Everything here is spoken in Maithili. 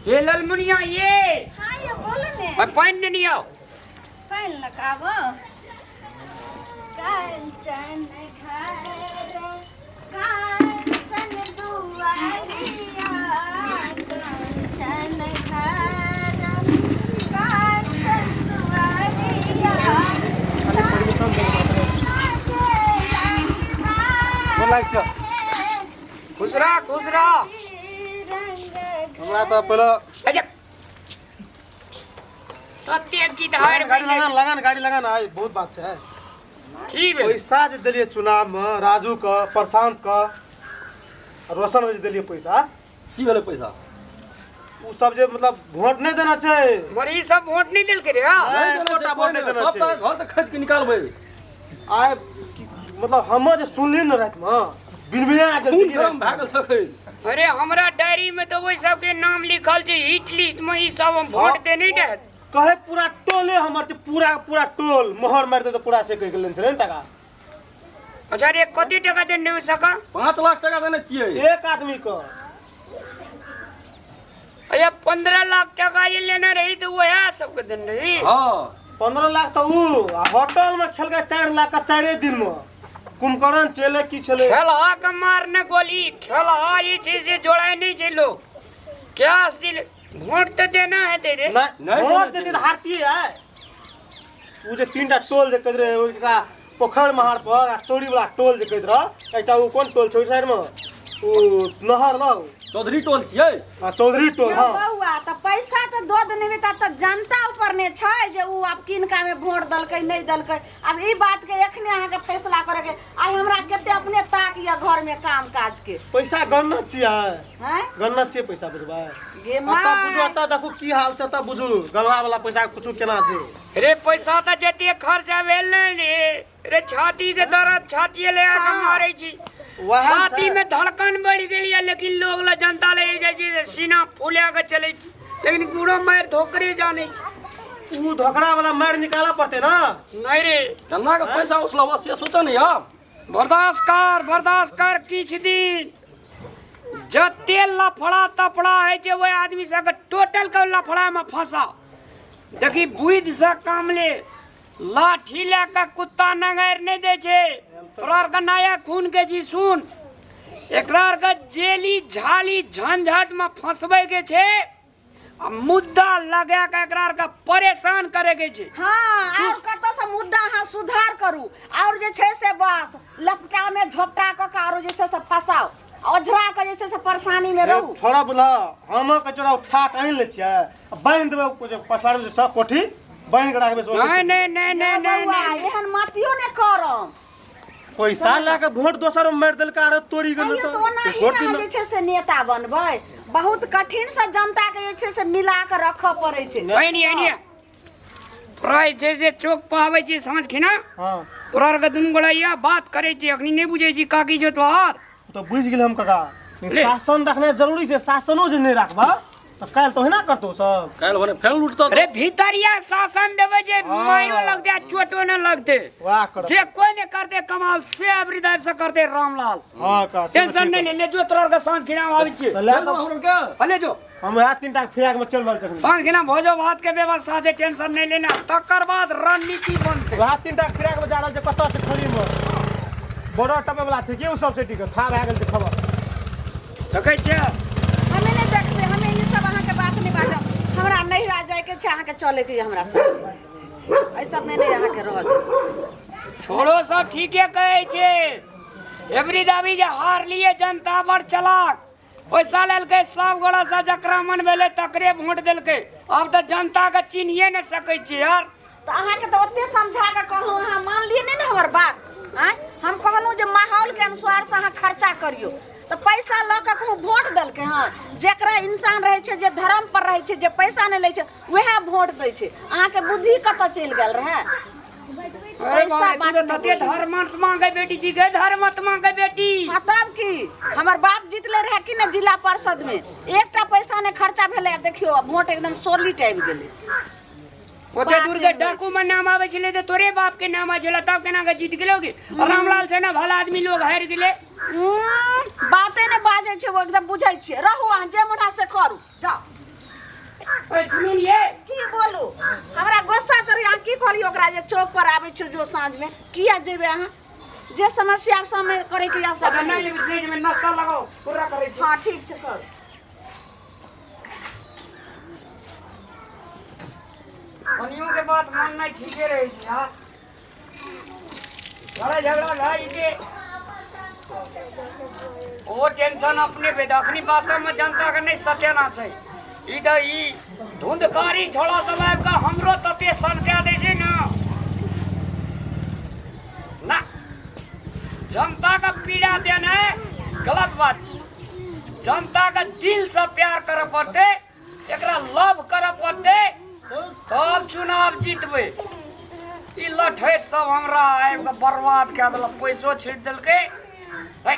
ये ललमुनिया ये। हाँ ये बोलो ने। भाई पानि ने नहीं आओ। पानि लगाबो। कंचन घर कंचन दुआरिया, कंचन घर कंचन दुआरिया। गोर लागै छियौ। खुश रह, खुश रह। हमरा तऽ पहिले अरे कते गीत हारि गाड़ी लगा लगा ने, गाड़ी लगा ना, आइ बहुत बात छै। की भेल? पैसा जे देलियै चुनाव मे राजू के, प्रशांत के, रोशन के जे देलियै पैसा, की भेलै पैसा? उ सब जे मतलब वोट नहि देना छै। मगर ई सब वोट नहि देलकै रे, हाँ? नहि, एकोटा वोट नहि देना सब छै। तऽ घर तऽ खर्च के निकालबै। आइ मतलब हम जे सुनली ने राति मे बिनबिना गेल खून छी। गरम भए गेल सखै। अरे हमरा डायरी में तो वही सब के नाम लिखल छै हिट लिस्ट में, ई सब हम वोट देने रहे। कहे पूरा टोले हमर छै, पूरा पूरा टोल मोहर मारि देतै पूरा, से कहि गेल छलै ने टका। अच्छा रे, कते टका देने हो सका? 5 लाख टका देने छियै एक आदमी के। अरे 15 लाख टका ये लेने रही तो वह सबके देने रही। हाँ। 15 लाख तऽ उ आ होटल में खेलकै 4 लाख का 4 दिन में, कुंभकर्ण चले की छलै। खेलहा के मारने गोली, खेलहा जे छै से जोड़ाय नहि छै लोग। क्या सिल वोट तऽ देना है तेरे। नहि नहि वोट देना देती छै। तऽ हारतियै आइ। उ जे 3टा टोल जे कहैत रहै, ओहिका पोखरि महार पर आ चौरी वाला टोल जे कहैत रह एकटा, उ कोन टोल छै ओहि साइड में, उ नहर लग? चौधरी टोल छियै। आ चौधरी टोल। यौ हाँ। बौआ, तऽ पैसा तऽ दऽ देने हेबै, तऽ जनता ऊपर ने छै जे उ आब किनका मे वोट देलकै नहि देलकै। आब ई बात के एखने अहाँके फैसला करे के आइ हमरा कते अपने ताक यऽ घर मे काम काज के। पैसा गणना छियै। हैं? गणना छियै पैसा, बुझबै? गे एतऽ बुझू। माय। एतऽ देखू की हाल छै, एतऽ बुझू गणना वाला पैसा कुछो केना छै। रे पैसा तऽ जते खर्चा भेल ने रे, रे छाती के दर्द छाती ले के मारे छी। वएह छाती छै। में धड़कन बढ़ गेल या, लेकिन लोग ला जनता ले जाइ छै जे सीना फुला के चलै छै, लेकिन गुड़ो मारि धोकरे जानै छै। उ धोकड़ा वाला मारि निकालऽ पड़तै ना। नहीं रे। केना के पैसा उसलबा से सोचऽ ने यार। बर्दाश्त कर, बर्दाश्त कर किछ दिन। जते लफड़ा तफड़ा होइ छै ओहि आदमी सबके टोटल के लफड़ा में फंसा। देखी बुद्धि से काम ले, लाठी लए कऽ कुत्ता नंगारि नहि दै छै। तोरा आरके नया खून के छी, सुन, एकरा आरके जेली झाली झंझट में फंसबै के छै आ मुद्दा लगा के एकरा आरके परेशान करे के छै। हाँ, और कतऽ से मुद्दा अहाँ सुधार करू और जे छै से बस लपटा में झोपटा कऽ के आरो जे छै से फंसाउ, ओझरा के जे छै से परेशानी में रहू। छोड़ा बुझल, हम के चोरा उठा के आनि लै छियै, बान्हि देबै ओ जे पछवाड़मे जे छै कोठी, बान्हि के राखबै से। नहीं नहीं नहीं नहीं नहीं। बौआ, नहीं। एहन मतियो ने करम। पैसा लए के वोट दोसर मे मारि देलकै आरो तोड़ि गेल। कहियो तऽ ओनाही वोट अहाँ जे छै से नेता बनबै, बहुत कठिन से जनता के जे छै से मिला के रखऽ पड़ै छै। बहिनी एनिया तोरा जे छै से चौक पर आबै छी साँझ खिना। हाँ। तोरा आरके दुनू गोड़ा इएह बात करै छी, अखनी नहि बुझै छी काकी छौ तोहर। तऽ बुझि गेलै हम काका। ले। शासन रखनाइ जरूरी छै, शासनो जे नहि राखबह तऽ काल्हि तऽ ओहिना करतौ सब। काल्हि भने फेर लूटतौ। अरे भीतरिया शासन देबै जे हाँ। मारो लगतै आ चोटो नहि लगतै। वाह करत। जे कोई नहीं करते कमाल से अबरी दाब से करते रामलाल। हाँ का से टेंशन नहीं ले, ले जो तोरा आरके साँझ खिना आबै छी। तऽ लए चलू तऽ हमरा के। ले जो। हम वएह 3टा फिराक में चलि रहल छी। साँझ खिना भोजो भात के व्यवस्था छै, टेंशन नहीं लेना, तकर बाद रणनीति बनतै। वएह 3टा फिराक में जा रहल छै, कतऽ से खोली में बॉर्डर टपे वाला छै की, ओ सब सेटी के था भए गेल छै खबर। देखै छियै। हमे नहि देखबै, हमे ई सब अहाँके बात नहि बाजब। हमरा नैहरा जायके छै, अहाँके चलैके यऽ हमरा साथ, एहि सबमे नहि अहाँके रहऽ देब। छोड़ो, सब ठीके कहै छै। एवरी दाबी जे हार लिए जनता बड़ चलाक, पैसा लेलकै सब गोड़ा से, जकरा मन भेलै तकरे वोट देलकै। आब तऽ जनता के चिन्हिए नहि सकै छियै यार। तऽ अहाँके तऽ ओते समझा कऽ कहलहुँ, अहाँ मानलियै नहि ने हमर बात। आँय, हम कहलहुँ जे माहौलके अनुसार से अहाँ खर्चा करियौ, तऽ पैसा लऽ कऽ कहूँ वोट देलकै? हँ, जेकरा इंसान रहै छै, जे धर्म पर रहै छै, जे पैसा नहि लै छै, वएह वोट दै छै। अहाँके बुद्धि कतऽ चलि गेल रहै? पैसा तू तऽ बाँटने तते धर्मात्मा के बेटी छी गे, धर्मात्मा के बेटी। हाँ तब की, हमर बाप जीतले रहे कि ने जिला परिषद में, एकटा पैसा नहि खर्चा भेलै आ देखियौ आब वोट एकदम सोलिट आबि गेलै। ओते दूर के बाते नहि डाकू में नाम आबै छलै तऽ तोरे बाप के नाम आबै छलै, तब केना के जीत गेलो गे? रामलाल छै ने भला आदमी, लोग हारि गेलै। बाते नहि बाजै छै ओ, एकदम बुझै छियै। रहू अहाँ, जे मन है से करू, जाउ। कहै सुनू ने ये। की बोलू हमरा गुस्सा चढ़ी अहाँ की कहलियै ओकरा जे चौक पर आबै छियै जो साँझमे किया जेबै अहाँ जे समस्या समय करैके या अच्छा सब नहि जेबै नहि जेबै नाश्ता लगाओ पूरा करै छी हँ ठीक छै कर कनियो के बात माननाइ ठीके रहै छै यार लड़ाइ झगड़ा भए जेतै ओ टेंशन अपने पे अखनी वास्तव में जनता के नहीं सतेना छै ई तऽ ई धुंधकारी छोड़ा सब आबि कऽ हमरो तते सनका दै छै ने ना जनता के पीड़ा देनाइ गलत बात छै जनता के दिल से प्यार करऽ पड़तै एकरा लव करऽ पड़तै तब चुनाव जीतबै ई लठैत सब हमरा आबि कऽ बर्बाद कए देलक पैसो छीट देलकै है।